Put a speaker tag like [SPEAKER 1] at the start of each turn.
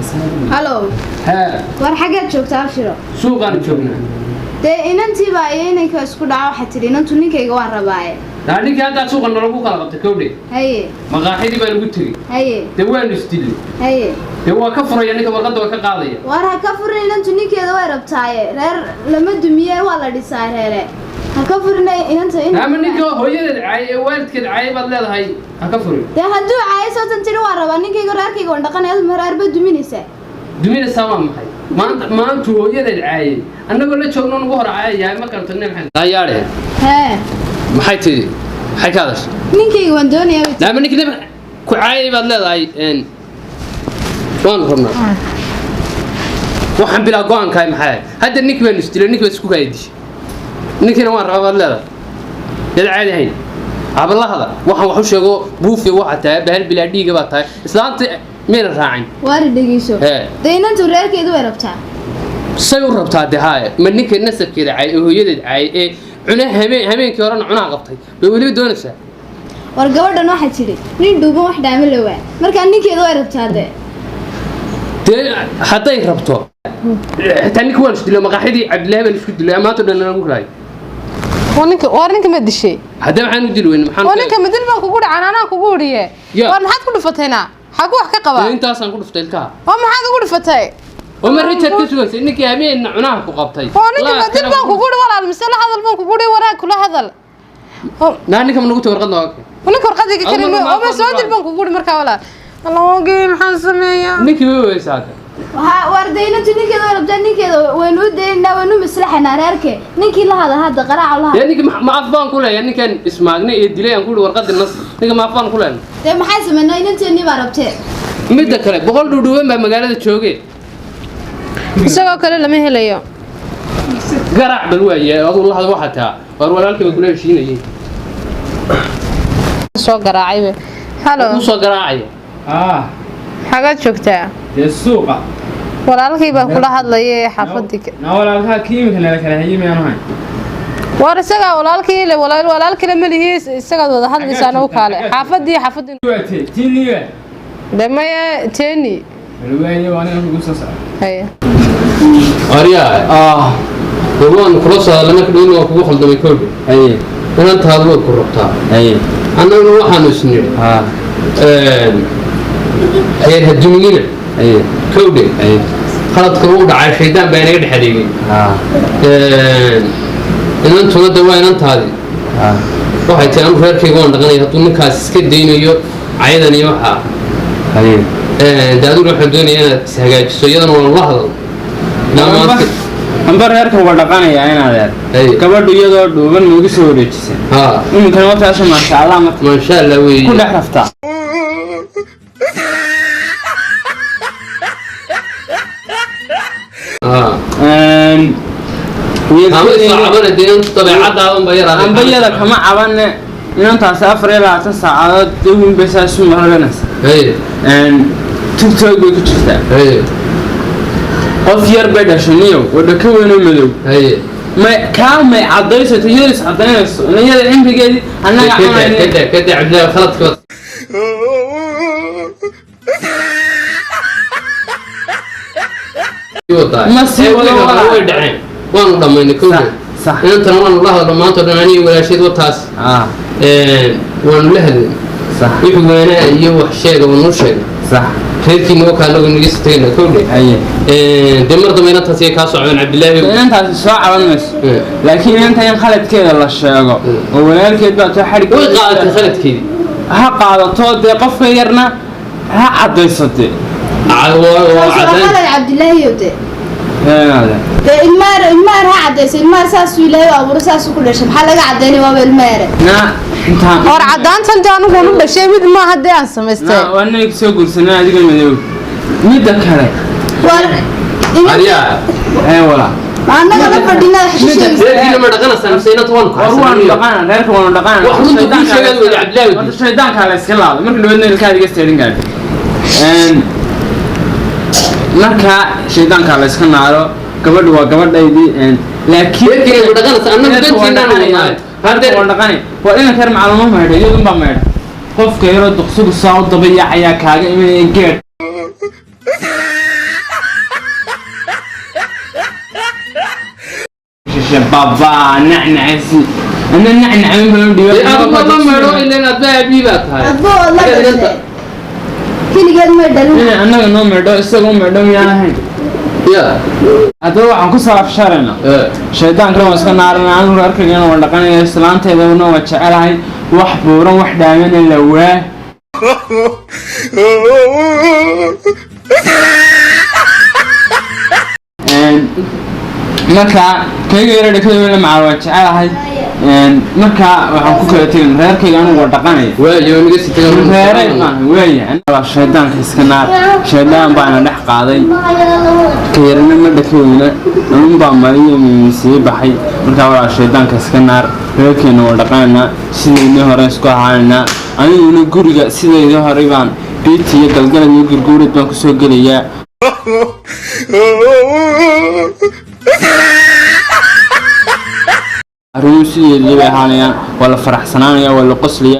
[SPEAKER 1] Halo.
[SPEAKER 2] Haa.
[SPEAKER 1] War, xaggeed joogta, Abshiro?
[SPEAKER 2] Suuqaan joognaa.
[SPEAKER 1] Dee inantii baa iyo inanka isku dhaca. Waxaa tidhi inantu ninkayga waan rabaaye.
[SPEAKER 2] Daa ninkii haddaa suuqa nalagu kala qabtay, kowdhe.
[SPEAKER 1] Haye.
[SPEAKER 2] Maqaaxidii baa lagu tegey.
[SPEAKER 1] Haye.
[SPEAKER 2] Dee waanu isdilay.
[SPEAKER 1] Haye.
[SPEAKER 2] Dee waa ka furaya ninka, warqadda waa ka qaadaya.
[SPEAKER 1] War ha ka furin, inantu ninkeeda way rabtaaye. Reer lama dumiye, waa la dhisaa reere. Ha ka furin inanta in.
[SPEAKER 2] Ama ninka hooyadeed caay ee waalidkeed caay baad leedahay ha ka furin?
[SPEAKER 1] Dee hadduu caayo, sootan tidhi waan rabaa ninkayga, reerkayga waan dhaqanaya, aduma reer ba duminaysaa.
[SPEAKER 2] Duminaysaa waa maxay? Maanta maantu hooyadeed caayay annagoo la joogno nagu hor caayayahay. Markaan tagnay maxay daayaadhe?
[SPEAKER 1] Hee.
[SPEAKER 2] Maxay tidhi? Maxay ka hadashay?
[SPEAKER 1] Ninkayga waan doonayaa bay tidhi.
[SPEAKER 2] Ama ninkii ku caayay baad leedahay waanu rabnaa. Waxaan bilaa go-aankahay maxay ahayd? Hadda ninkii baanu isdilay, ninkii baa isku kaaya dishay, ninkiina waan rabaa baad leedahay. Dad caadi ahayn habalahada waxaan wax u sheego buufi. Waxaa tahay bahal bilaa dhiiga baa tahay. Islaanta miyayna raacin?
[SPEAKER 1] Waari, dhegeyso.
[SPEAKER 2] Hee.
[SPEAKER 1] Dee inantu reerkeedu way rabtaa.
[SPEAKER 2] Say u rabtaa de? Haaye, ma ninka nasabkeeda caay ee hooyadeed caay ee cuna habeen habeenkii horena cunaha qabtay bay weliba doonaysaa?
[SPEAKER 1] War gabadhan waxaa tidhi nin dhuuban wax dhaama lowaa. Markaa ninkeedu way rabtaa dee.
[SPEAKER 2] Dee hadday rabto, xitaa ninka waan isdilay, maqaaxidii Cabdillaahi baan isku dilay, maanta dhan nagu raay.
[SPEAKER 3] Waa ninka, waar ninka ma dishay?
[SPEAKER 2] Haddee maxaan u dili weyne? Maxaan
[SPEAKER 3] Waa ninka madil baan kugu dhacan, anaa kugu udhiye.
[SPEAKER 2] Ya.
[SPEAKER 3] Waar maxaad ku dhufatayna? Xagu wax ka qabaa?
[SPEAKER 2] Dee intaasaan ku dhuftay ilkaha.
[SPEAKER 3] Waa maxaad ugu dhufatay?
[SPEAKER 2] Oo ma Richard ka sugaysay ninkii habeenna cunaha ku qabtay?
[SPEAKER 3] Waa ninka madil baan kugu udhi, walaal, mise la hadal baan kugu udhi, wanaag kula hadal. Oo,
[SPEAKER 2] Naa ninka ma nagu tay warqad nooga keen.
[SPEAKER 3] Ninka warqadiga
[SPEAKER 2] Adigu
[SPEAKER 3] karin
[SPEAKER 2] ma
[SPEAKER 3] oo ma soo
[SPEAKER 2] ma
[SPEAKER 3] dil baan kugu udhi markaa, walaal. Alloogii, maxaan sameeyaa?
[SPEAKER 2] Ninkii way weysaa hadda.
[SPEAKER 1] Waxaa war dee inantu ninkeeda way rabtaa, ninkeeda waynu u daynaa, waynu u maslaxaynaa reerke. Ninkii la hadal hadda, qaraaca la
[SPEAKER 2] Dee
[SPEAKER 1] hadal.
[SPEAKER 2] ninki ma af baan ku leeyahay? Ninkan ismaagnay ee dilay aan ku ihi warqadii nas, ninka ma af baan ku leeyahay?
[SPEAKER 1] Dee maxay sameynaa? Inanteennii baa rabtee.
[SPEAKER 2] Midda kale, 100 dhuudhuuban baa magaalada jooge.
[SPEAKER 3] Isagoo kale lama helayo.
[SPEAKER 2] Garaac bal waaye, aduu la hadal. Waxaa taa waar walaalkii baa kula heshiinayay.
[SPEAKER 3] Soo garaacaybe. Halo.
[SPEAKER 2] Kuu soo garaacaya.
[SPEAKER 4] Ah.
[SPEAKER 3] Xagaad joogtaa?
[SPEAKER 4] Dee suuqa.
[SPEAKER 3] Walaalkii baa kula hadlaya ee xaafadii.
[SPEAKER 4] Na walaalkaa kii iminka nala kala hayay miyaanu hayn?
[SPEAKER 3] Waar isagaa walaalkii le, walaal, walaal kale ma lihi, isagaad wada hadlaysaan u kaale. Xaafadii, xaafadii.
[SPEAKER 4] Waate tiiniga.
[SPEAKER 3] De maya, teeni.
[SPEAKER 4] Balwaaye, waa aniga kugu soo socda.
[SPEAKER 3] Haya.
[SPEAKER 2] Aryaa.
[SPEAKER 4] Ah.
[SPEAKER 2] Dee waan kula soo hadalnay marka dhowna, waan kugu khaldamay koodhi.
[SPEAKER 4] Haye.
[SPEAKER 2] Inantaadu way ku rabtaa.
[SPEAKER 4] Haye.
[SPEAKER 2] Annaguna waxaanu isnidhi
[SPEAKER 4] ah
[SPEAKER 2] reer haduminina.
[SPEAKER 4] Haye.
[SPEAKER 2] Kowdhe.
[SPEAKER 4] Haye.
[SPEAKER 2] Khaladka uu dhacay shaydaan baa inaga dhex adeegay.
[SPEAKER 4] Ah.
[SPEAKER 2] Inantuna de waa inantaadii.
[SPEAKER 4] Ah.
[SPEAKER 2] Waxay tahay anu reerkayga waan dhaqanaya hadduu ninkaas iska daynayo cayadan iyo waxaa.
[SPEAKER 4] Haye.
[SPEAKER 2] De adiguna waxaan doonaya inaad ishagaajiso, iyadana waan la hadal ilaa maanta.
[SPEAKER 4] Amba reerka waa dhaqanayaa in adeer.
[SPEAKER 2] Haye.
[SPEAKER 4] Gabadhu iyadoo dhuuban nuugu soo wareejisay.
[SPEAKER 2] Haa.
[SPEAKER 4] Iminkana wataasha, maasha Allah, marka
[SPEAKER 2] maasha Allah weeye.
[SPEAKER 4] Ku dhex raftaa.
[SPEAKER 2] Haa, ama isoo cabana dee, inantu dabeecadaadan ba yaraada.
[SPEAKER 4] Ambayada kama cabane, inantaasi 24 saacadood dawin bay saa isu maraganaysa.
[SPEAKER 2] Haye.
[SPEAKER 4] TikTok bay ku jirtaa.
[SPEAKER 2] Haye.
[SPEAKER 4] Qof yar bay dhashay niyow, wadha ka weynoo madow.
[SPEAKER 2] Haye.
[SPEAKER 4] May kaa may caddaysato, iyada is caddaynayso, iyada cimrigeedii annaga
[SPEAKER 2] kada
[SPEAKER 4] cunayna.
[SPEAKER 2] Kada kada, Cabdillahi, khaladka baad wadaa.
[SPEAKER 4] Ma sii
[SPEAKER 2] Ee,
[SPEAKER 4] wado
[SPEAKER 2] wixii hore
[SPEAKER 4] walaa.
[SPEAKER 2] Way dhaceen, waanu dhammaynay kowda.
[SPEAKER 4] Sax, sax.
[SPEAKER 2] Inantana waanu la hadalno maanta o dhan, aniga walaasheed wataas.
[SPEAKER 4] Ah.
[SPEAKER 2] Waanu la hadlay.
[SPEAKER 4] Sax.
[SPEAKER 2] Wixii waanaa iyo wax sheega waanuu sheegay.
[SPEAKER 4] Sax.
[SPEAKER 2] Reerkiina wakaa anagu naga sii tagayna kowdhe.
[SPEAKER 4] Haye.
[SPEAKER 2] Dee mar dambe inantaas iy kaa socdeen, Cabdillaahi.
[SPEAKER 4] Inantaasi soo caban mayso. Laakiin inanta in khaladkeeda la sheego oo walaalkeed baa too xadhig.
[SPEAKER 2] Way qaadatay khaladkeedii.
[SPEAKER 4] Ha qaadato dee, qofka yarna ha caddaysate.
[SPEAKER 2] Waa
[SPEAKER 1] Waa
[SPEAKER 2] caddayn.
[SPEAKER 1] qalad, Cabdilaahi, de.
[SPEAKER 4] Ee,
[SPEAKER 1] Dee ilmaar, ilmaar ha caddayso. Ilmaar saasuu Ilaahay u abuuray, saasuu ku dhashay. Maxaa laga caddaynay? Waaba ilmaare.
[SPEAKER 4] Na intaan
[SPEAKER 3] War caddaantan dee anigu nu dhashay, mid maaha dee aan samaystay.
[SPEAKER 4] Na waa inay soo guursanaa adiga madow. Midda kale
[SPEAKER 1] War
[SPEAKER 2] Aryaa.
[SPEAKER 4] Ee, walaa.
[SPEAKER 1] Annaga la fadhinaa wax ka sheegaysa.
[SPEAKER 2] Reerkiina ma dhaqanaysaa mise inanta waanu
[SPEAKER 4] War waanu
[SPEAKER 2] kaxaysanay?
[SPEAKER 4] dhaqana, reerka waanu dhaqana.
[SPEAKER 2] Wax runta kuu sheegaad weyda, Cabdilaahi.
[SPEAKER 4] Horta shaydaanka la iska laado marka dhaweedna ilkaha iga seedhin gaadhi. Marka shaydaanka la iska naaro, gabadhu waa gabadhaydii, laakiin
[SPEAKER 2] Reerkiina ma dhaqanaysaa? Annagu
[SPEAKER 4] Reerka waan
[SPEAKER 2] dantiinaan
[SPEAKER 4] dhaqanaya.
[SPEAKER 2] wadnaa.
[SPEAKER 4] Reerka waan dhaqanaya. Waa inanka yar macalimo maydho, iyadun baa maydha. Qofka yaroo duqsigu saa u dabayacayaa kaaga imanaya geed. Baba nacnacaysi ana nacnacay baan dhiba.
[SPEAKER 2] Dee adugu la meedho ileen adba aabii baa tahay.
[SPEAKER 1] Adba waad la dhashay, keligeed may dhalin.
[SPEAKER 4] Inay annaga noo meedho, isagoo meedho miyaan ahayn?
[SPEAKER 2] Ya.
[SPEAKER 4] Haddaba waxaan ku saabsharayna
[SPEAKER 2] Eh.
[SPEAKER 4] shaydaankana waan iska naarana, anigu reerkaygana waan dhaqanaya, islaanteedana waan jecelahay, wax buuran wax dhaamana la waa. Marka kayga yara dhakada la macaa waan jecelahay. Marka waxaan ku kala tegin reerkayga, anigu waa dhaqanaya.
[SPEAKER 2] Waayo naga sii tagaa.
[SPEAKER 4] Reeray maaha waaya, shaydaanka iska naar, shaydaan baana dhex qaaday, ka yarana ma dhakaweyna, anun baa mariyo sii baxay. Markaa walaa shaydaanka iska naar, reerkeena waa dhaqanaynaa, sidaynii hore isku ahaanaynaa, aniguna guriga sidaydii horey baan biiti iyo galgalad iyo gurguurad baan kusoo gelayaa. Arrimuhu sideedii bay ahaanayaan, waa la faraxsanaanaya, waa la qoslaya.